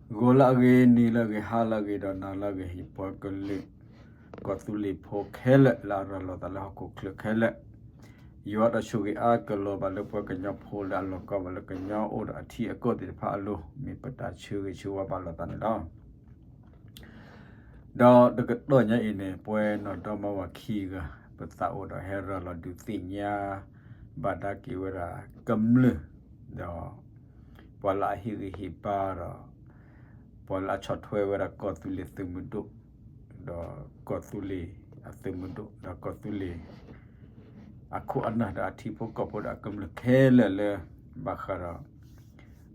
ဂီၤလၢအဂ့ၤ, နံၤလၢအဂ့ၤ, ဟါလၢအဂ့ၤ, ဒီးနၤလၢအဂ့ၤ, ယပှၤကလုာ် ကီၢ်သူလ့ၤဖိခဲလၢာ် လၢအရၤလီၤသးလၢဟီၣ်ခိၣ်ချၢခဲလၢာ်, ယွၤတၢ်ဆိၣ်ဂ့ၤအါကလီၤဘၣ်လၢပှၤကညီဖိလၢအလီၤကီဘၣ်လၢကညီအိၣ်ဒီးအထံအကီၢ်သ့ၣ်တဖၣ်အလိၤ, မ့ၢ်ပတၢ်ဆၢဂ့ၤဆၢဝါဘၣ်လိာ်သးန့ၣ်လီၤ. ဒီးတကတီၢ်ညါအံၤန့ၣ် ပဝဲနီၢ်ဒီမါဝၤခံဂၤ ပသးအိၣ်ဒီးဟဲရၤလီၤဒုးသ့ၣ်ညါ ဘၣ်ဒါက့ၤဝဲဒၣ်ကမျၢၢ် ဒီး ပှၤလၢအဟ့ၣ်ဂံၢ်ဟ့ၣ်ဘါဒီး ပှၤလၢအဆီၣ်ထွဲဝဲဒၣ်ကီၢ်သူလ့ၤသုးမုၢ်ဒိၣ် ဒီးကီၢ်သူလ့ၤအသုးမုၢ်ဒိၣ် ဒီးကီၢ်သူလ့ၤ အခိၣ်အနၢ်ဒီးအထံဖိကီၢ်ဖိဒီးအကမျၢၢ်ခဲလၢာ်လၢ ဘၣ်ဃးဒီး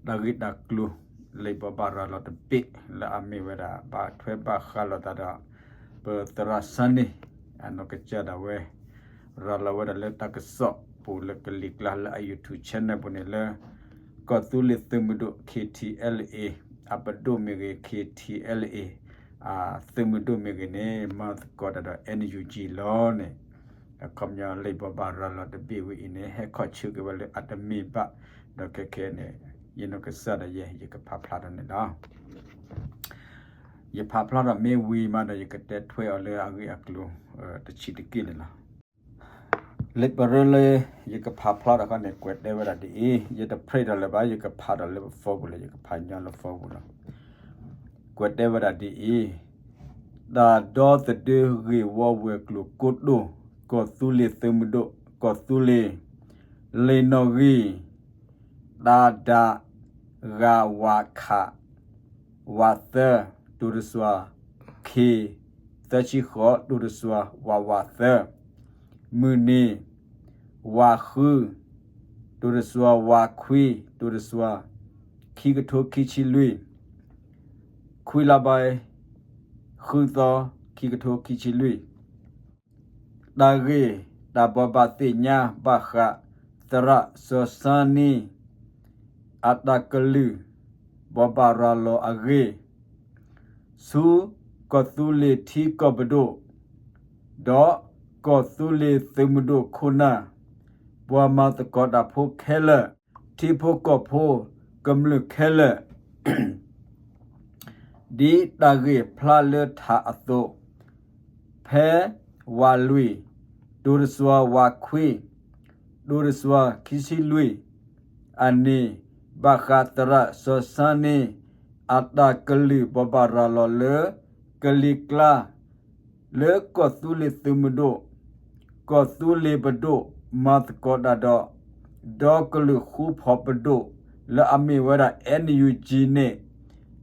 တၢ်ဂ့ၢ်တၢ်ကျိၤ လံာ်ဘိးဘၣ်ရၤလီၤတဘ့ၣ် လၢအမ့ၢ်ဝဲဒၣ် ဘၣ်ထွဲဘၣ်ဃးလိာ်သးဒီး ပသရၣ်စၢ်န့ၣ် အနီၢ်ကစၢ်ဒၣ်ဝဲ ရၤလီၤဝဲဒၣ်လၢတၢ်ကစီၣ်ပူၤလၢကလံၤကျါလၢအ YouTube channel ပူၤန့ၣ်လၢ ကီၢ်သူလ့ၤသုးမုၢ်ဒိၣ် K T L A အပဒိၣ်မ့ၢ်ဂ့ၤ K T L A အသုးမုၢ်ဒိၣ်မ့ၢ်ဂ့ၤန့ၣ် မၤသကိးတၢ်ဒီး N U G လီၤန့ၣ် အခီပညီလံာ်ဘိးဘၣ်ရၤလီၤတဘ့ၣ်ဝဲအံၤန့ၣ် ဟဲခီၣ်ဆၢက့ၤဝဲလၢအတမ့ၢ်ဘၣ်, ဒီးခဲခဲန့ၣ် ယနီၢ်ကစၢ်ဒၣ်ယဲ ယကဖးဖျါထီၣ်န့ၣ်လီၤ. ယဖးဖျါထီၣ်မ့ၢ်ဝံၤမးဒီး ယကတဲထွဲအီၤလၢအဂ့ၢ်အကျိၤ တဆံးတက့ၢ်န့ၣ်လီၤ. လံာ်ပရၢလၢ ယကဖးဖျါထီၣ်ခီန့ၣ် ကွဲးတဲဝဲဒၣ်ဒ်အံၤ, ယတ print ဒီးလၢၤဘၣ်, ယကဖးဒီးလၢပ phone ပူၤလီၤ, ယကဖးညီလၢ phone ပူၤလီၤ. ကွဲးတဲဝဲဒၣ်ဒ်အံၤ, တၢ်ဒီသဒၢဂ့ၢ်ဝီဝဲၤကျိၤကိတိာ်, ကီၢ်သူလ့ၤသုးမုၢ်ဒိၣ်, ကီၢ်သူလ့ၤ လံာ်နီၣ်ဂံၢ် တၢ်ဒၣ် ဂၤဝးခး ဝးသၢ တိၤတစွၤ ခ့ သၢဆံဃိး တိၤတစွၤ ဝးဝးသၢ, မုၢ်နံၤ ဝးဃု တိၤတစွၤ ဝးခွံ တိၤတစွၤ ခံကထိခံဆံလွံၢ်, ခွံလါဘဲ ဃုသီ ခံကထိခံဆံလွံၢ် တၢ်ဂ့ၢ်တၢ်ဘိးဘၣ်သ့ၣ်ညါဘၣ်ဃး သရၣ်စီၤစၢ်န့ၣ် အတၢ်ကလုၢ် ဘိးဘၣ်ရၤလီၤအဂ့ၢ် ဆူကီၢ်သူလ့ၤထံကီၢ်ပဒိၣ် ဒီးကီၢ်သူလ့ၤသုးမုၢ်ဒိၣ်ခိၣ်နၢ် ပှၤမၤသကိးတၢ်ဖိခဲလၢာ် ထံဖိကီၢ်ဖိကမျၢၢ်ခဲလၢာ် ဒ်တၢ်ဂ့ၢ်ဖျါလၢထးအသိး, ဖဲဝးလွံၢ် တိၤတစွၤဝးခွံ တိၤတစွၤခံဆံလွံၢ် အနံၤ ဘၣ်ဃးသရၣ်စီၤစၢ်န့ၣ် အတၢ်ကလုၢ်ဘိးဘၣ်ရၤလီၤလၢ ကလံၤကျါ လၢကီၢ်သူလ့ၤသုးမုၢ်ဒိၣ် ကီၢ်သူလ့ၤပဒိၣ် မၤသကိးတၢ်ဒီး ဒီကလုာ်ဃူဖီၣ်ပဒိၣ် လၢအမ့ၢ်ဝဲဒၣ် N U G န့ၣ်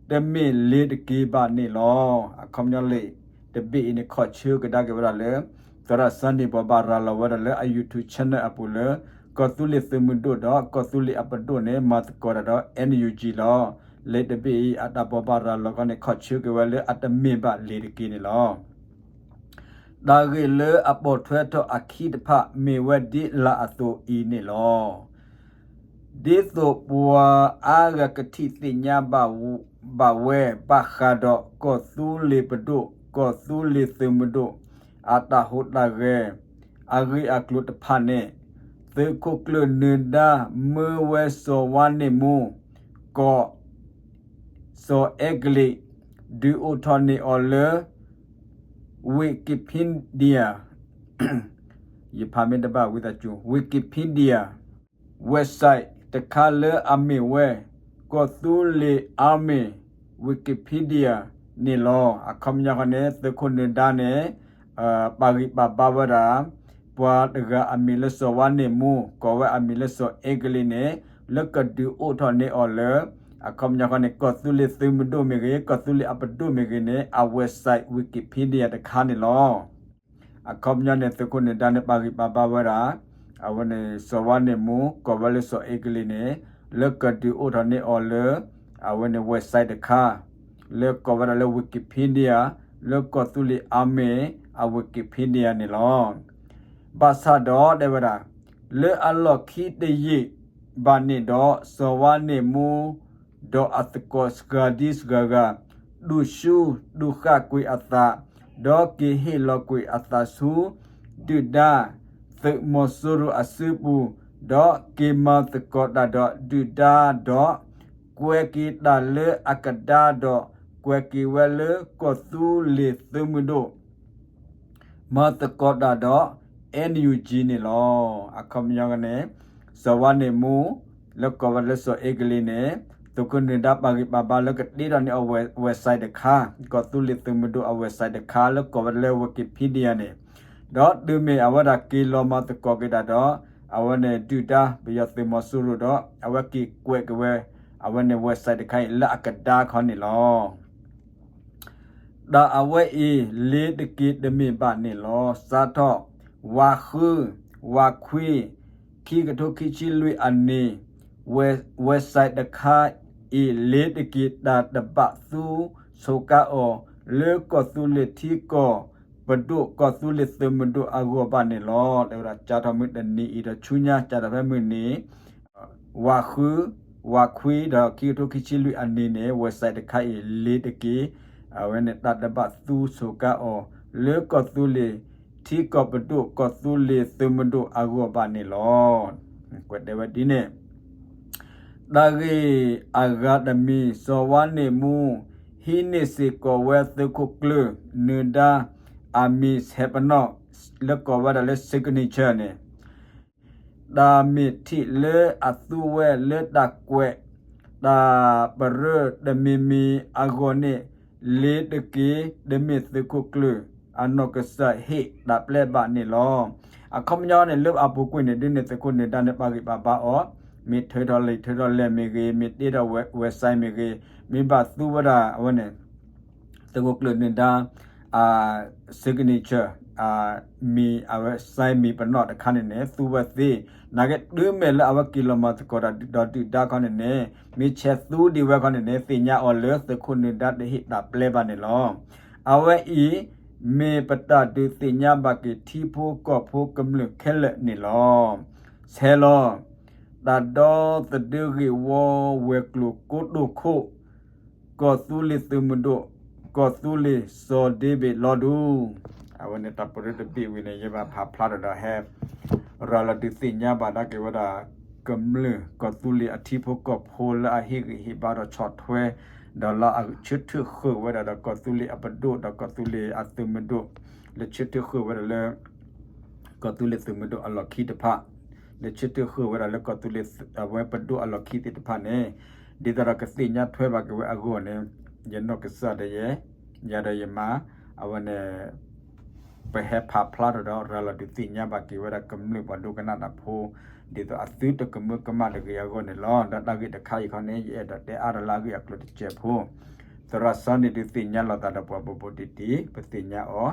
တမ့ၢ်လ့ၤတက့ၢ်ဘၣ်န့ၣ်လီၤ. အခီပညီလံာ်တဘ့ၣ်အံၤန့ၣ် ခီၣ်ဆၢကဒါက့ၤဝဲဒၣ်လၢ သရၣ်စၢ်န့ၣ် ဘိးဘၣ်ရၤလီၤဝဲဒၣ်လၢအ YouTube channel အပူၤလၢ ကီၢ်သူလ့ၤသုးမုၢ်ဒိၣ်ဒီး ကီၢ်သူလ့ၤအပဒိၣ်န့ၣ် မၤသကိးတၢ်ဒီး N U G လီၤ. လံာ်တဘ့ၣ်အံၤ အတၢ်ဘိးဘၣ်ရၤလီၤခီန့ၣ် ခီၣ်ဆၢက့ၤဝဲလၢအတမ့ၢ်ဘၣ်လ့ၤတက့ၢ်န့ၣ်လီၤ. တၢ်ဂ့ၢ်လၢအပိာ်ထွဲထီၣ်အခံတဖၣ် မ့ၢ်ဝဲဒ်လၢအသိးအံၤန့ၣ်လီၤ. ဒ်သိးပှၤအါဂၤကထံၣ်သ့ၣ်ညါဘၣ်ဝ- ဘၣ်ဝဲ ဘၣ်ဃးဒီးကီၢ်သူလ့ၤပဒိၣ် ကီၢ်သူလ့ၤသုးမုၢ်ဒိၣ် အတၢ်ဟူးတၢ်ဂဲၤ အဂ့ၢ်အကျိၤတဖၣ်န့ၣ် သုးခိၣ်ကျၢၢ်နၢၤဒါ မၢဝဲစီၤဝါန့ၢ်မူ ကိး စီၤအဲကလံး ဒုးအိၣ်ထီၣ်န့ၢ်အီၤလၢ Wikipedia ယဖးမ့ၢ်တဘၣ်ဝံသးစူၤ Wikipedia website တခါလၢအမ့ၢ်ဝဲ ကီၢ်သူလ့ၤ Army Wikipedia န့ၣ်လီၤ. အခီပညီဃီန့ၣ် သုးခိၣ်နၢၤဒါန့ၣ် ပာ်ဂံၢ်ပာ်ဘါဝဲဒၣ် ပှၤတဂၤအမံၤလၢစီၤဝါန့ၢ်မူ ကိးဝဲအမံၤလၢစီၤအဲကလံးန့ၣ် လၢကဒုးအိၣ်ထီၣ်န့ၢ်အီၤလၢ အခီပညီဃီန့ၣ် ကီၢ်သူလ့ၤသုးမုၢ်ဒိၣ်မ့ၢ်ဂ့ၤ ကီၢ်သူလ့ၤအပဒိၣ်မ့ၢ်ဂ့ၤန့ၣ် အ website Wikipedia တခါန့ၣ်လီၤ. အခီပညီန့ၣ် သုးခိၣ်နၢၤဒါန့ၣ် ပာ်ဂံၢ်ပာ်ဘါဝဲဒၣ် အဝဲန့ၣ် စီၤဝါန့ၢ်မူ ကိးဝဲလၢစီၤအဲကလံးန့ၣ် လၢကဒုးအိၣ်ထီၣ်န့ၢ်အီၤလၢ အဝဲန့ၣ် website တခါ လၢကိးဝဲဒၣ်လၢ Wikipedia လၢကီၢ်သူလ့ၤ Army အ Wikipedia န့ၣ်လီၤ. ဘၣ်ဆၣ်ဒီးတဲဝဲဒၣ် လၢအလီၢ်ခံတယံာ်ဘၣ်န့ၣ်ဒီး စီၤဝါန့ၢ်မူ ဒီးအသကိးစှၤဒံစှၤဂၤ ဒုးဆူၣ်ဒုးဃၣ်ကွံာ်အသး ဒီးက့ၤဟ့ၣ်လီၤကွံာ်အသးဆူ ဒုၣ်ဒါ သုးမီၤစိရိၤအစုပူၤ ဒီးက့ၤမၤသကိးတၢ်ဒီးဒုၣ်ဒါဒီး ကွဲးက့ၤတၢ်လၢအကဒါဒီး ကွဲးက့ၤဝဲလၢကီၢ်သူလ့ၤသုးမုၢ်ဒိၣ် မၤသကိးတၢ်ဒီး NUG န့ၣ်လီၤ. အခီပညီန့ၣ် စီၤဝါန့ၣ်မူ လၢကိးဝဲလၢစီၤအ့ကလံးန့ၣ် သုးခိၣ်နၢၤဒါပာ်ဂံၢ်ပာ်ဘါလၢကတ့ထီၣ်န့ၢ်အီၤ website တခါ, ကီၢ်သူလ့ၤသုးမုၢ်ဒိၣ်အ website တခါလၢကိးဝဲလၢ Wikipedia န့ၣ်, ဒီးတုၤမ့ၢ်အဝဲဒၣ်က့ၤလီၤမၤသကိးက့ၤတၢ်ဒီး အဝဲန့ၣ်ဒုၣ်ဒါပယီၤသုးမီၤစိရိၤဒီး အဝဲက့ၤကွဲးက့ၤဝဲ အဝဲန့ၣ် website တခါအံၤလၢအကဒါခီန့ၣ်လီၤ. တၢ်အဝဲအံၤ လ့ၤတက့ၤတမ့ၢ်ဘၣ်န့ၣ်လီၤ. စးထီၣ် ဝးဃု, ဝးခွံ, ခံကထိခံဆံလွံၢ်အနံၤ website တခါအံၤ လ့ၤတက့ၤတၢ်တဘၣ်သူဆိးကါအီၤ လၢကီၢ်သူလ့ၤထံကီၢ်ပဒိၣ် ကီၢ်သူလ့ၤသုးမုၢ်ဒိၣ်အဂီၢ်ဘၣ်န့ၣ်လီၤ. တဲဝဲဒၣ် စးထီၣ်မုၢ်တနံၤအံၤဒီးဆူညါ စးထီၣ်ဖဲမုၢ်နံၤ ဝးဃု, ဝးခွံဒီးခံကထိခံဆံလွံၢ်အနံၤန့ၣ် website တခါအံၤ လ့ၤတက့ၤ အဝဲန့ၣ်တၢ်တဘၣ်သူဆိးကါအီၤ လၢကီၢ်သူလ့ၤထံကီၢ်ပဒိၣ် ကီၢ်သူလ့ၤသုးမုၢ်ဒိၣ်အဂီၢ်ဘၣ်န့ၣ်လီၤ. ကွဲးတဲဝဲဒ်န့ၣ် တၢ်ဂ့ၢ်အဂၤတမံၤ စီၤဝါန့ၣ်မူ ဟံးန့ၢ်စ့ၢ်ကီးဝဲသုးခိၣ်ကျၢၢ်နၢၤဒါ အမံၤဆဲးပနီၣ် လၢကိးဝဲဒၣ်လၢ signature န့ၣ် တၢ်မ့ၢ်ထံၣ်လၢအသူဝဲလၢတၢ်ကွဲး တၢ်ပရၢတမံၤမံၤအဂီၢ်န့ၣ် လ့ၤတက့ၤ တမ့ၢ်သုးခိၣ်ကျၢၢ်အနီၢ်ကစၢ်ဟ့ၣ်တၢ်ပျဲဘၣ်န့ၣ်လီၤ. အခီပညီန့ၣ် လၢအပူၤကွံာ်န့ၣ် ဒ်န့ၣ်သုးခိၣ်နၢၤဒါန့ၣ် ပာ်ဂံၢ်ပာ်ဘါအီၤ မ့ၢ်ထုးထီၣ်လံာ်ထုးထီၣ်လဲၢ်မ့ၢ်ဂ့ၤ, မ့ၢ်တ့ထီၣ် website မ့ၢ်ဂ့ၤ, မ့ၢ်ဘၣ်သူဝဲဒၣ်အဝဲန့ၣ် သုးခိၣ်ကျၢၢ်နၢၤဒါ signature မံၤ အဝဲ sign မံၤပနီၣ်တခါန့ၣ်န့ၣ် သူဝဲသ့, နာ်က့တုၤမ့ၢ်လၢအဝဲက့ၤလီၤမၤသကိးဒီးဒုၣ်ဒါခီန့ၣ်န့ၣ် မ့ၢ်ဆဲးသူဒံးဝဲခီန့ၣ်န့ၣ် သ့ၣ်ညါအီၤလၢသုးခိၣ်နၢၤဒါတဟ့ၣ်တၢ်ပျဲဘၣ်န့ၣ်လီၤ. အဝဲအံၤ မ့ၢ်ပတၢ်ဒုးသ့ၣ်ညါဘၣ်က့ၤထံဖိကီၢ်ဖိကမျၢၢ်ခဲလၢာ်န့ၣ်လီၤ. ဆဲးလီၤ တၢ်ဒီသဒၢဂ့ၢ်ဝီဝဲၤကျိၤကိတိာ်ခိၣ် ကီၢ်သူလ့ၤသုးမုၢ်ဒိၣ်, ကီၢ်သူလ့ၤစီၤဒ့ဘ့ၣ်လီၤဒူ, အဝဲန့ၣ်တၢ်ပရၢတဘ့ၣ်ဝံၤန့ၣ် ယဘၣ်ဖးဖျါထီၣ်ဒီးဟဲ ရၤလီၤဒုးသ့ၣ်ညါဘၣ်ဒၣ်က့ၤဝဲဒၣ် ကမျၢၢ်ကီၢ်သူလ့ၤအထံဖိကီၢ်ဖိလၢအဟ့ၣ်ဂံၢ်ဟ့ၣ်ဘါဒီးဆီၣ်ထွဲ ဒီးလၢအဆၢထၢၣ်ဃုာ်ဝဲဒၣ်ဒီးကီၢ်သူလ့ၤအပဒိၣ်ဒီးကီၢ်သူလ့ၤအသုးမုၢ်ဒိၣ် လၢဆၢထၢၣ်ဃုာ်ဝဲဒၣ်လၢ ကီၢ်သူလ့ၤသုးမုၢ်ဒိၣ်အလီၢ်ခံတဖၣ်, လၢဆၢထၢၣ်ဃုာ်ဝဲဒၣ်လၢကီၢ်သူလ့ၤအဝဲပဒိၣ်အလီၢ်ခံသ့ၣ်တဖၣ်န့ၣ်, ဒ်သိးဒီးကသ့ၣ်ညါထွဲဘၣ်က့ၤဝဲအဂီၢ်န့ၣ်, ယနီၢ်ကစၢ်ဒီးယဲ, ယၤဒီးယမါ, အဝဲန့ၣ် ပဟဲဖးဖျါထီၣ်ဒီးရၤလီၤဒုးသ့ၣ်ညါဘၣ်က့ၤဝဲဒၣ်ကမျၢၢ်ပှၤဒိကနၣ်တၢ်ဖိ, ဒ်သိးအသုတကမၢကမၣ်တဂ့ၤအဂီၢ်န့ၣ်လီၤ. ဒီးတၢ်ဂ့ၢ်တခါအံၤခီန့ၣ် ယအဲၣ်ဒိးတဲအါထီၣ်လၢအဂ့ၢ်အကျိၤတစဲးဖိ, သရၣ်စီၤန့ၣ်ဒုးသ့ၣ်ညါလိာ်သးဒီးပှၤဘူးဘူးတံၢ်တံၢ် ပသ့ၣ်ညါအီၤ,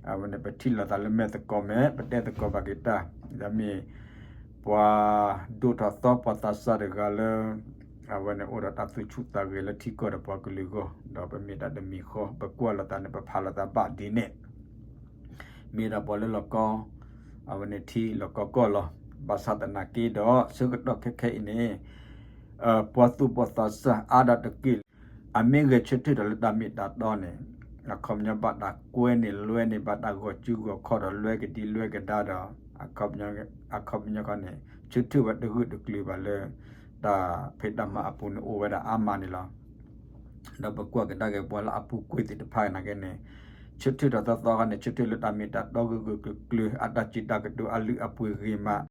အဝဲန့ၣ် ပထံၣ်လိာ်သးလၢမဲာ်သကိးမဲာ် ပတဲသကိးဘၣ်က့ၤတၢ်, ဒီးမ့ၢ် ပှၤဒိၣ်ထီၣ်သီပှၤသးစၢ်တဂၤလၢ အဝဲန့ၣ်အိၣ်ဒီးတၢ်သူၣ်ဆူၣ်သးဂဲၤလၢထံကီၢ်ဒီးပှၤကလုာ်အဂီၢ်, ဒီးပမ့ၢ်တၢ်တမံၤဃီ ပကွၢ်လိာ်သးန့ၣ် ပဖးလိာ်သးဘၣ်ဒ်န့ၣ်, မ့ၢ်ဒၣ်ပှၤလၢလီၢ်ကီ, အဝဲန့ၣ်ထံလီၢ်ကီကီၢ်လီၤ. ဘၣ်ဆၣ်သနာ်က့ဒီး ဆၢကတီၢ်ခဲခဲအံၤန့ၣ် ပှၤသူၣ်ဘီၣ်သးစၢ်အါဒၣ်တက့ၢ်လၢ အမ့ၢ်ဂဲၤဆၢထၢၣ်ဒီးလၢတၢ်မ့ၢ်တၢ်တီန့ၣ်, အခီပညီဘၣ်တၢ်ကွဲန့ၣ်လွဲန့ၣ် ဘၣ်တၢ်ဂီၤစုဂီၤခီၣ်ဒီးလွဲကဒံလွဲကဒါဒီး, အခီပညီခီန့ၣ် ဆၢထၢၣ်ဝဲတဂၢၢ်တကျၢၤဘၣ်လၢ တၢ်ဖံးတၢ်မၤအပူၤန့ၣ်အိၣ်ဝဲဒၣ်အါမးန့ၣ်လီၤ. ဒီးပကွၢ်ကဒါက့ၤပှၤလၢအပူၤကွံာ်သ့ၣ်တဖၣ်နာ်က့န့ၣ်, ဆၢထၢၣ်ထီၣ်သီသီခီန့ၣ် ဆၢထၢၣ်လၢတၢ်မ့ၢ်တၢ်တီဂၢၢ်ဂၢၢ်ကျၢၤကျၢၤ အတၢ်စံးတၢ်ကတိၤအလုၢ်အပှ့ၤဂ့ၤမး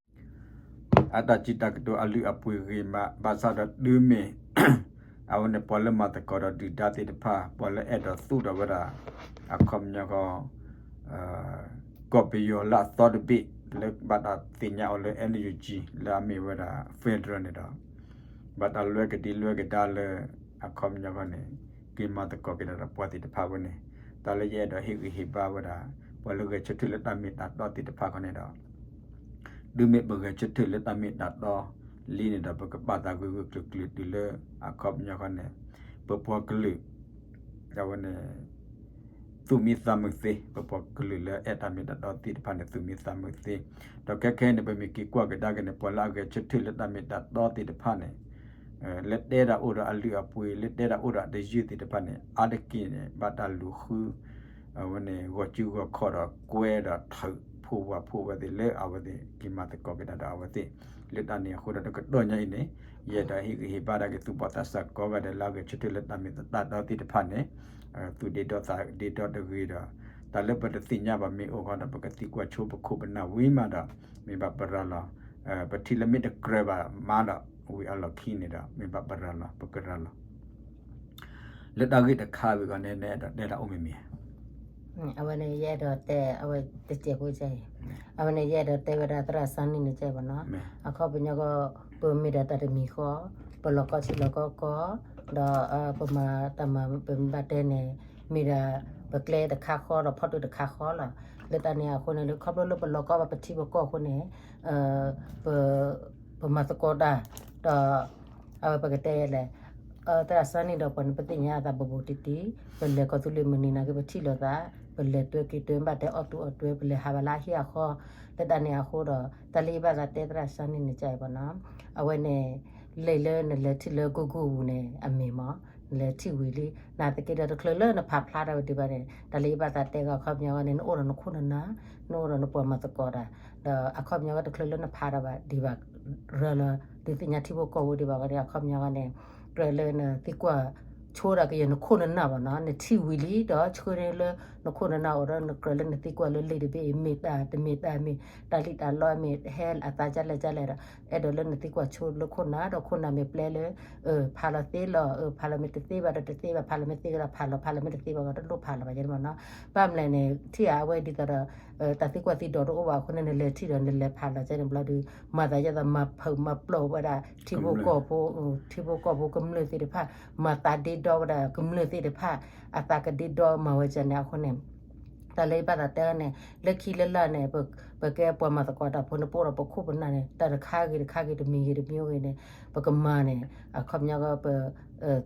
အတၢ်စံးတၢ်ကတိၤအလုၢ်အပှ့ၤဂ့ၤမး, ဘၣ်ဆၣ်ဒီးတုၤမ့ၢ် အဝဲန့ၣ်ပှၤလၢမၤသကိးဒီးဒုၣ်ဒါသ့ၣ်တဖၣ် ပှၤလၢအဲၣ်ဒိးသူၣ်ထီၣ်ဝဲဒၣ် အခီပညီဃီ ကီၢ်ပယီၤလၢအသီတဘ့ၣ် လၢဘၣ်တၢ်သ့ၣ်ညါအီၤလၢ NUG လၢအမ့ၢ်ဝဲဒၣ် federal န့ၣ်ဒီး ဘၣ်တၢ်လွဲကဒံလွဲကဒါလၢ အခီပညီဃီန့ၣ် က့ၤမၤသကိးက့ၤဒီးပှၤသ့ၣ်တဖၣ်ဝဲန့ၣ်, တၢ်လၢယအဲၣ်ဒိးဟ့ၣ်ဂံၢ်ဟ့ၣ်ဘါဝဲဒၣ် ပှၤလၢဂဲၤဆၢထၢၣ်လၢတၢ်မ့ၢ်တၢ်တီသ့ၣ်တဖၣ်ခီန့ၣ်ဒီး တုၤမ့ၢ်ပဂဲၤဆၢထၢၣ်လၢတၢ်မ့ၢ်တၢ်တီလံန့ၣ်ဒီး ပကဘၣ်သးဂၢၢ်ဂၢၢ်ကျၢၤကျၢၤတုၤလၢ အခီပညီဃီန့ၣ် ပပှၤကလုာ် အဝဲန့ၣ် သူၣ်မံသးမုာ်သ့, ပပှၤကလုာ်လၢအဲၣ်တၢ်မ့ၢ်တၢ်တီသ့ၣ်တဖၣ်န့ၣ် သူၣ်မံသးမုာ်သ့, ဒီးခဲခဲအံၤန့ၣ် ပမ့ၢ်က့ၤကွၢ်ကဒါက့ၤန့ၣ် ပှၤလၢအဂဲၤဆၢထၢၣ်လၢတၢ်မ့ၢ်တၢ်တီသ့ၣ်တဖၣ်န့ၣ် လၢတဲဒၣ်အိၣ်ဒီးအလုၢ်အပှ့ၤ လၢတဲဒၣ်အိၣ်ဒီးအတယုၢ်သ့ၣ်တဖၣ်န့ၣ် အါတက့ၢ်န့ၣ် ဘၣ်တၢ်လူၤဃု အဝဲန့ၣ် ဂီၤစုဂီၤခီၣ်ဒီးကွဲဒီးထုးဖှိၣ်ဝးဖှိၣ်ဝဲသ့ၣ်လၢအဝဲသ့ၣ်က့ၤမၤသကိးက့ၤတၢ်ဒီးအဝဲသ့ၣ်, လၢတၢ်န့ၣ်အဃိဒီးတကတီၢ်ညါအံၤန့ၣ် ယအဲၣ်ဒိးဟ့ၣ်ဂံၢ်ဟ့ၣ်ဘါဒၣ်က့ၤသုပှၤသးစၢ်ကိးဂၤဒဲးလၢအဂဲၤဆၢထၢၣ်လၢတၢ်မ့ၢ်တၢ်တီသ့ၣ်တဖၣ်န့ၣ် သူၣ်ဒ့ဒီသးဒ့ဒီတဂ့ၤဒီး တၢ်လၢပတသ့ၣ်ညါဘၣ်မ့ၢ်အိၣ်ဃီဒီး ပကသံကွၢ်ဆိပခိၣ်ပနၢ်ဝံၤမးဒီး မ့ၢ်ဘၣ်ပရၤလီၤ ပထံၣ်လၢမ့ၢ်တကြၢးဘၣ်မးဒီး ဝံၤအလီၢ်ခံန့ၣ်ဒီး မ့ၢ်ဘၣ်ပရၤလီၤ ပကရၤလီၤ လၢတၢ်ဂ့ၢ်တခါဝံၤအဂီၢ်န့ၣ် နအဲၣ်ဒိးတဲတၢ်အိၣ်မ့ၢ်မ့ၢ်ဧါ. အဝဲန့ၣ် ယအဲၣ်ဒိးတဲ အဝဲတစဲးဖိကဲအံၤ အဝဲန့ၣ် ယအဲၣ်ဒိးတဲဝဲဒၣ်သရၣ်စၢ်နံၣ်န့ၣ်ကဲဘၣ်နီၤ အခီပညီကီၢ် ပမ့ၢ်ဒၣ်တၢ်တမံၤဃီ ပလီၤကီဆံးလီၤကီကီ ဒီးပမၤတၢ်မၤပမ့ၢ်ဘၣ်တဲန့ၣ် မ့ၢ်ဒၣ် ပကျဲတခါဃီဒီးဖီၣ်ဒိၣ်တခါဃီလီၤ. လၢတၢ်န့ၣ်အဃိန့ၣ် ခီဖျိလၢပလီၤကီဘၣ်ပထံပကီၢ်အဃိန့ၣ် ပ ပမၤသကိးတၢ် ဒီး အဝဲပကတဲလဲၣ် သရၣ်စၢ်နံၣ်ဒီးပှၤန့ၣ် ပသ့ၣ်ညါအသးဘူးဘူးတံၢ်တံၢ် ပလဲၤကီၢ်သူလ့ၤမုၢ်နံၤနာ်က့ ပထံၣ်လိာ်သး ပလဲၤတွဲက့ၤတွဲဘၣ်တဲအီၣ်သူအီၣ်တွဲ ပလဲၤဟးဘၣ်လၢအဟံၣ်အဃီ လၢတၢ်န့ၣ်အဃိဒီး တၢ်လၢယဘၣ်သးတဲသရၣ်စၢ်နံၣ်န့ၣ်ကဲအံၤဘၣ်နီၤ အဝဲန့ၣ် လံာ်လၢနလဲၤထံၣ်လၢ Google ပူၤန့ၣ် အမ့ၢ်မး နလဲၤထံၣ်ဝံၤလံ နာ်သက့ဒီးတချုးလၢနဖးဖျါထီၣ်ဝဲဒံးဘၣ်န့ၣ် တၢ်လၢယဘၣ်သးတဲဂ့ၤအခီပညီဝဲန့ၣ် နအိၣ်ဒီးနခိၣ်နနၢ် နအိၣ်ဒီးနပှၤမၤသကိးတၢ် ဒီးအခီပညီဝဲတချုးလၢနဖးထီၣ်ဘၣ်ဒံးဘၣ် ရၤလီၤ ဒုးသ့ၣ်ညါထံဖိကီၢ်ဖိဒံးဘၣ်ဝဲန့ၣ် အခီပညီဝဲန့ၣ် ကြၢးလၢနသံကွၢ်ဆိဒၣ်ကယဲၢ်နခိၣ်နနၢ်ဘၣ်နီၤ နထံၣ်ဝံၤလံဒီးဆှၢန့ၢ်လၢနခိၣ်နနၢ်အိၣ်ဒီး နကြၢးလၢနသံကွၢ်လၢလံာ်တဘ့ၣ်အံၤ မ့ၢ်တၢ်တမ့ၢ်တၢ်မ့ၢ် တၢ်လံၣ်တၢ်လီမ့ၢ်ဟဲအသးကလဲၣ်ကလဲၣ်ဒီး အဲၣ်ဒိးလၢနသံကွၢ်ဆိလၢခိၣ်နၢ်ဒီးခိၣ်နၢ်မ့ၢ်ပျဲလၢ ဖးလီၤသ့လီၤ ဖးလီၤမ့ၢ်တသ့ဘၣ်ဒီးတသ့ဘၣ် ဖးလီၤမ့ၢ်သ့ကဒီးဖးလီၤ ဖးလီၤမ့ၢ်တသ့ဘၣ်ကဒီးတလိၣ်ဖးလီၤဘၣ်ယဲန့ၣ်မ့ၢ်နီၤ ဘၣ်မလဲၣ်န့ၣ် ထံၣ်ဧါ အဝဲဒ်သိးဒီး တၢ်သံကွၢ်သံဒိးတအိၣ်ဘၣ်အဃိန့ၣ် နလဲၤထံၣ်ဒီးနလဲၤဖးလီၤကဲန့ၣ်ဘျီဒီး မၤသးယဲသိးမၤဖုးမၤပျိးဝဲဒၣ် ထံဖိကီၢ်ဖိ ထံဖိကီၢ်ဖိကမျၢၢ်သ့ၣ်တဖၣ် မၤသးဒ့ဒီဝဲဒၣ်ကမျၢၢ်သ့ၣ်တဖၣ် အသးကဒ့ဒီမၤဝဲကဲန့ၣ်အဃိန့ၣ် တၢ်လၢယဘၣ်သးတဲန့ၣ် လၢခံလၢလာ်န့ၣ် ပကဲပှၤမၤသကိးတၢ်ဖိန့ၣ် ပအိၣ်ဒီးပခိၣ်ပနၢ်န့ၣ် တၢ်တခါဂ့ၤတခါဂ့ၤ တမံၤဂ့ၤတမံၤဂ့ၤန့ၣ် ပကမၤန့ၣ် အခီပညီကီၢ် ပ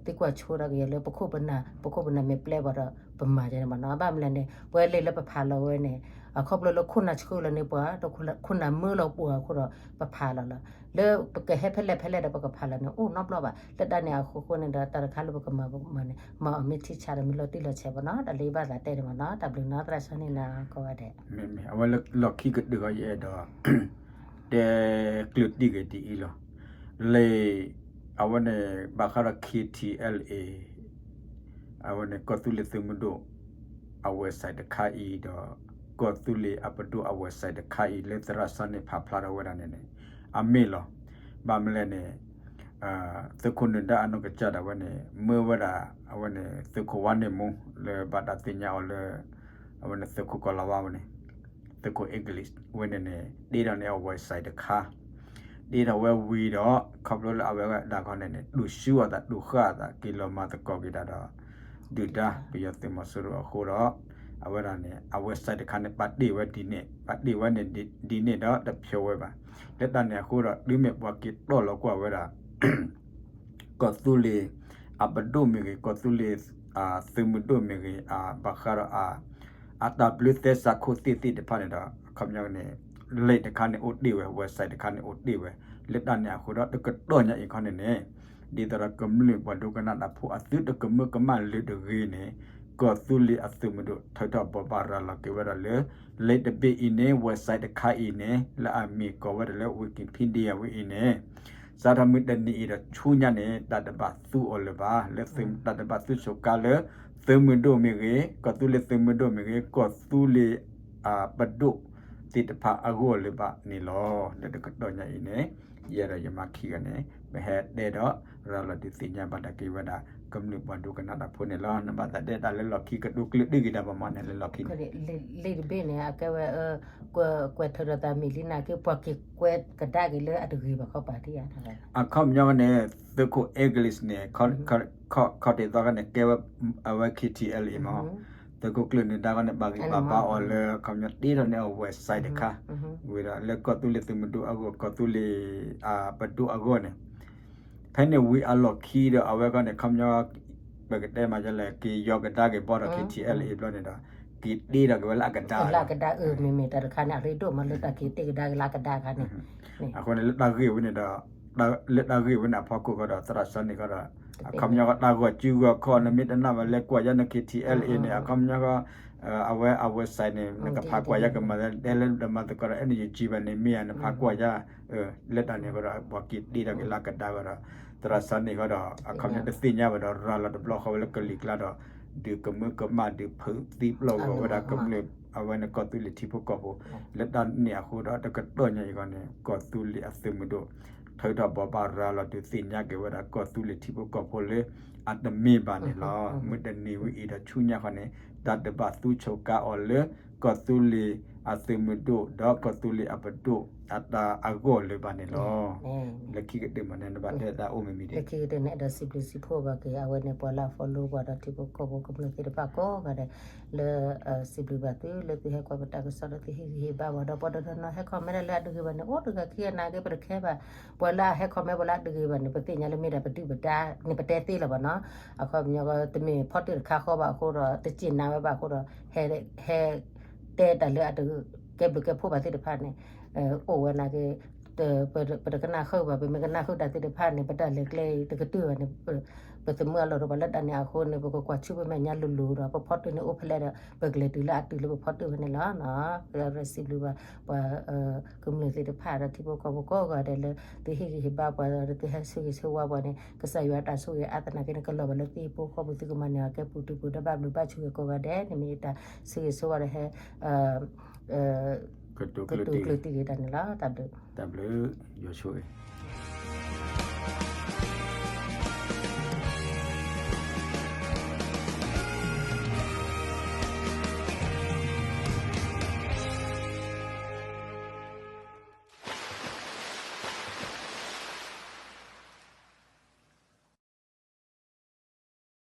သံကွၢ်ဆိဒၣ်ကယဲၢ်လၢပခိၣ်ပနၢ် ပခိၣ်ပနၢ်မ့ၢ်ပျဲဘၣ်ဒီး ပမၤကဲန့ၣ်မ့ၢ်နီၤ ဘၣ်မလဲၣ်န့ၣ် ပဝဲလံာ်လၢပဖးလီၤဝဲန့ၣ် အခီဖျိလၢခိၣ်နၢ်ဆှၢလီၤန့ၢ်ပှၤ ဒီးခိၣ်နၢ်မၢလီၤပှၤအဃိဒီး ပဖးလီၤလီၤ လၢပကဟဲဖဲလဲၣ်ဖဲလဲၣ်ဒီးပကဖးလီၤန့ၣ် အိၣ်နီတဘျီဘၣ် လၢတၢ်န့ၣ်အဃိဃိန့ၣ်ဒီး တၢ်တခါလၢပကမၤပမၤန့ၣ် မၤအီၤမ့ၢ်ထံဆးဒီးမ့ၢ်လီၤတံၢ်လီၤဆဲးမ့ၢ်နီၤ တၢ်လၢယဘၣ်သးတဲန့ၣ်မ့ၢ်နီၤ တၢ်ဘျုးနီၤ သရၣ်စၢ်နံၣ်နီၤ ကိးဂၤဒဲး မ့ၢ်မ့ၢ် အဝဲလၢလီၢ်ခံကတၢၢ်ဂီၢ်ယအဲၣ်ဒိး တဲကျၢၢ်တံၢ်ဂ့ၤဒ်အံၤလီၤ. လံာ် အဝဲန့ၣ် ဘၣ်ဃးဒီး K T L A အဝဲန့ၣ် ကီၢ်သူလ့ၤသုးမုၢ်ဒိၣ် အ website တခါအံၤဒီး ကီၢ်သူလ့ၤအပဒိၣ်အ website တခါအံၤ လၢသရၣ်စၢ်နံၣ်ဖးဖျါထီၣ်ဝဲဒၣ်န့ၣ်န့ၣ် အမ့ၢ်လီၤ. ဘၣ်မလဲၣ်န့ၣ် သုးခိၣ်နၢၤဒါအနီၢ်ကစၢ်ဒၣ်ဝဲန့ၣ် မၢဝဲဒၣ် အဝဲန့ၣ် သုးခိၣ်ဝါန့ၣ်မူ လၢဘၣ်တၢ်သ့ၣ်ညါအီၤလၢ အဝဲန့ၣ်သုးခိၣ်ကီၤလၤဝါဝဲန့ၣ် သုးခိၣ် English ဝဲန့ၣ်န့ၣ် တ့ထီၣ်န့ၢ်အ website တခါ တ့ထီၣ်ဝဲဝံၤဒီး ခီဖျိလၢအဝဲဒၣ်ခီန့ၣ်န့ၣ် တူၢ်ဆူအသးတူၢ်ဃၣ်အသးက့ၤလီၤမၤသကိးက့ၤတၢ်ဒီး ဒုၣ်ဒါပယီၤသုးမီၤစိရိၤအဃိဒီး အဝဲဒၣ်န့ၣ် အ website တခါန့ၣ် ပာ်တ့ၢ်ဝဲဒ်န့ၣ် ပာ်တ့ၢ်ဝဲန့ၣ်ဒ်န့ၣ်ဒီးတဖျိဝဲဘၣ်. လၢတၢ်န့ၣ်အဃိဒီး တုၤမ့ၢ်ပှၤက့ၤတီၣ်လီၤကွၢ်ဝဲဒၣ် ကီၢ်သူလ့ၤ အပဒိၣ်မ့ၢ်ဂ့ၤ ကီၢ်သူလ့ၤ သုးမုၢ်ဒိၣ်မ့ၢ်ဂ့ၤ ဘၣ်ဃးဒီး အတၢ်ဘျၢသဲစးခိၣ်သ့ၣ်သ့ၣ်တဖၣ်န့ၣ်ဒီး အခီပညီန့ၣ် link တခါန့ၣ်အိၣ်တ့ၢ်ဝဲ website တခါန့ၣ်အိၣ်တ့ၢ်ဝဲ လၢတၢ်န့ၣ်အဃိဒီး တကတီၢ်ညါအံၤခီန့ၣ်န့ၣ် ဒ်သိးဒီးကမျၢၢ်ပှၤဒိကနၣ်တၢ်ဖိအသုတကမၢကမၣ်လၢၤတဂ့ၤန့ၣ် ကီၢ်သူလ့ၤအသုးမုၢ်ဒိၣ်ထုးထီၣ်ဘိးဘၣ်ရၤလီၤက့ၤဝဲဒၣ်လၢ link တဘ့ၣ်အံၤန့ၣ် website တခါအံၤန့ၣ် လၢအမ့ၢ်ကိးဝဲဒၣ်လၢ Wikipedia ဝဲအံၤန့ၣ် စးထီၣ်မုၢ်တနံၤအံၤဒီးဆူညါန့ၣ် တၢ်တဘၣ်သူအီၤလၢၤဘၣ် လၢတၢ်တဘၣ်သူဆိးကါလၢ သုးမုၢ်ဒိၣ်မ့ၢ်ဂ့ၤ ကီၢ်သူလ့ၤသုးမုၢ်ဒိၣ်မ့ၢ်ဂ့ၤ ကီၢ်သူလ့ၤ ပဒိၣ်သ့ၣ်တဖၣ်အဂီၢ်လၢၤဘၣ်န့ၣ်လီၤ. လၢတကတီၢ်ညါအံၤန့ၣ် ယဲဒီးယမါခံဂၤန့ၣ် ပဟဲတဲဒီး ရၤလီၤဒုးသ့ၣ်ညါဘၣ်ဒၣ်က့ၤဝဲဒၣ် ကမျၢၢ်ပှၤဒိကနၣ်တၢ်ဖိန့ၣ်လီၤ. နဘၣ်သးတဲတၢ်လၢလီၢ်ခံကဒိကျၢၢ်တံၢ်ဂ့ၤဒၣ်ပမၤန့ၣ်လၢလီၢ်ခံန့ၣ် လံာ်တဘ့ၣ်န့ၣ် အကဲဝဲ ကွဲးထုးဒီးသးမံၤလံနာ်က့ ပှၤက့ၤကွဲးကဒါက့ၤလၢအတဂ့ၤဘၣ်ခီပၤထံၣ်ဧါ အခီပညီန့ၣ် သုးခိၣ် English န့ၣ် ခီၣ်ထံးသီခါန့ၣ် ကဲဝဲ အဝဲ K T L A မး သုးခိၣ်ကျၢၢ်နၢၤဒါခီန့ၣ် ဘၣ်ဂံၢ်ဘၣ်ဘါအီၤလၢ အခီပညီတ့ထီၣ်န့ၢ်အ website တခါ ဝံၤဒီးလၢကီၢ်သူလ့ၤသုးမုၢ်ဒိၣ်အဂီၢ် ကီၢ်သူလ့ၤ ပဒိၣ်အဂီၢ်န့ၣ် ဖဲန့ၣ်ဝံၤအလီၢ်ခံဒီးအဝဲခီန့ၣ် အခီပညီ ပကတဲမးဒ်လဲၣ် က့ၤယီၤကဒါက့ၤဘီဒီး K T L A ဘျီန့ၣ်ဒီး က့ၤတ့ထီၣ်က့ၤဝဲလၢအကဒါ လၢအကဒါအၢ မ့မ့ၢ်တၢ်တခါန့ၣ် အရ့ဒိၣ်မးလၢတၢ်က့ၤတ့ကဒါက့ၤလၢအကဒါအခါန့ၣ် အဃိန့ၣ် လၢတၢ်ဂ့ၢ်ဝဲန့ၣ်ဒီး လၢတၢ်ဂ့ၢ်ဝဲန့ၣ်အဖီခိၣ်ဃီဒီး သရၣ်စၢ်န့ၣ်ဃီဒီး အခီပညီဃီတၢ်ဂီၤစုဂီၤခီၣ် နမ့ၢ်တနာ်ဘၣ်လဲၤကွၢ်ယါန့ၣ် K T L A န့ၣ် အခီပညီဃီ အဝဲအ website န့ၣ် နကဖးကွၢ်ယါကမၤ တဲလၢနမၤသကိးဒီး အဲၣ်နယူၣ်ကၠံဘၣ်န့ၣ် မ့ၢ်ဧါ နဖးကွၢ်ယါ လၢတၢ်န့ၣ်အဃိဒီး ပှၤက့ၤတ့ထီၣ်က့ၤလၢအကဒါဃီဒီး သရၣ်စၢ်န့ၣ်ဃီဒီး အခီပညီတသ့ၣ်ညါဘၣ်ဒီး ရၤလီၤတဘျီဃီဝဲလၢကလံၤကျါဒီး ဒုးကမၢကမၣ် ဒုးဖုးသံပျီၢ်ဂီၤဝဲဒၣ်ကမျၢၢ် အဝဲန့ၣ်ကီၢ်သူလ့ၤထံဖိကီၢ်ဖိ လၢတၢ်န့ၣ်အဃိဒီး တကတီၢ်ညါအံၤဃီန့ၣ် ကီၢ်သူလ့ၤအသုးမုၢ်ဒိၣ် ထုးထီၣ်ဘိးဘၣ်ရၤလီၤဒုးသ့ၣ်ညါက့ၤဝဲဒၣ် ကီၢ်သူလ့ၤထံဖိကီၢ်ဖိလၢ အတမ့ၢ်ဘၣ်န့ၣ်လီၤ. မုၢ်တနံၤဝံၤအံၤဒီးဆူညါဃီန့ၣ် တၢ်တဘၣ်သူဆိးကါအီၤလၢ ကီၢ်သူလ့ၤအသုးမုၢ်ဒိၣ် ဒီးကီၢ်သူလ့ၤအပဒိၣ်အတၢ်အဂီၢ်လၢၤဘၣ်န့ၣ်လီၤ. လၢခံကတၢၢ်မးန့ၣ် နဘၣ်တဲတၢ်အိၣ်မ့ၢ်မံၤဒ် လၢခံကတၢၢ်န့ၣ် အဲၣ်ဒိးစံးဘျုးစံးဖှိၣ်ဘၣ်က့ၤ အဝဲန့ၣ် ပှၤလၢအ follow ပှၤဒီးထံဖိကီၢ်ဖိကမျၢၢ်သ့ၣ်တဖၣ်ကိးဂၤဒဲး လၢ စံးဘျုးဘၣ်သု လၢသုဟဲကွၢ်ပတၢ်ကစီၣ်ဒီးသုဟ့ၣ်ဂံၢ်ဟ့ၣ်ဘါပှၤဒီး ပှၤတနီၤနီၤဟဲ comment ဒၣ်လၢအတဂ့ၤဘၣ်န့ၣ် အိၣ်တဂၤခံဂၤနာ်က့ ပတခဲဘၣ် ပှၤလၢအဟဲ comment ပှၤလၢအတဂ့ၤဘၣ်န့ၣ် ပသ့ၣ်ညါလၢမ့ၢ်ဒၣ်ပဒုၣ်ပဒါန့ၣ် ပတဲသ့လီၤဘၣ်နီၤ အခီပညီတမ့ၢ်ဖီတၢၣ်တခါဃီဘၣ်အဃိဒီး တစံးနၤဝဲဘၣ်အဃိဒီး ဟဲ ဟဲ တဲတၢ်လၢအတကဲဘျုးကဲဖှိၣ်ဘၣ်သ့ၣ်တဖၣ်န့ၣ် အိၣ်ဝဲနာ်က့ ပတကနၣ်ဃုာ်ဘၣ် ပမ့ၢ်ကနၣ်ဃုာ်တၢ်သ့ၣ်တဖၣ်န့ၣ် ပတၢ်လဲၤကျဲအံၤတကတၢၢ်ဘၣ်န့ၣ် ပသမၢအလီၢ်ဒီးပှၤလၢတၢ်န့ၣ်အဃိန့ၣ် ပကကွၢ်ဆူပမဲာ်ညါလိၤလိၤဒီး ပဖီတၢၣ်န့ၣ်အိၣ်ဖဲလဲၣ်ဒီး ပကလဲၤတုၤလၢအတုၤလၢပဖီတၢၣ်ဖဲန့ၣ်လီၤ. ပစံးဘျုးဘၣ် ပှၤ ကမျၢၢ်သ့ၣ်တဖၣ်ဒီးထံဖိကီၢ်ဖိကိးဂၤဒဲးလၢ သုဟ့ၣ်ဂံၢ်ဟ့ၣ်ဘါပှၤဒီးသုဟဲဆၢဂ့ၤဆၢဝါပှၤန့ၣ် ကစၢ်ယွၤအတၢ်ဆိၣ်ဂ့ၤအါသနာ်က့န့ၣ် ကလီၤဘၣ်လၢသုဟံၣ်ဖိဃီဖိ သုကမၤန့ၢ်အီၤကဲပူၤဒုပူၤဒီးဘၣ်ဘျုးဘၣ်ဆိၣ်ဂ့ၤကိးဂၤဒဲးန့ၣ် မ့ၢ်ယတၢ်ဆၢဂ့ၤဆၢဝါဒီးဟဲ ကတိၤကျၢၢ်တံၢ်ဂ့ၤတၢ်န့ၣ်လီၤ. တၢ်ဘျုး ယွၤဆိၣ်ဂ့ၤ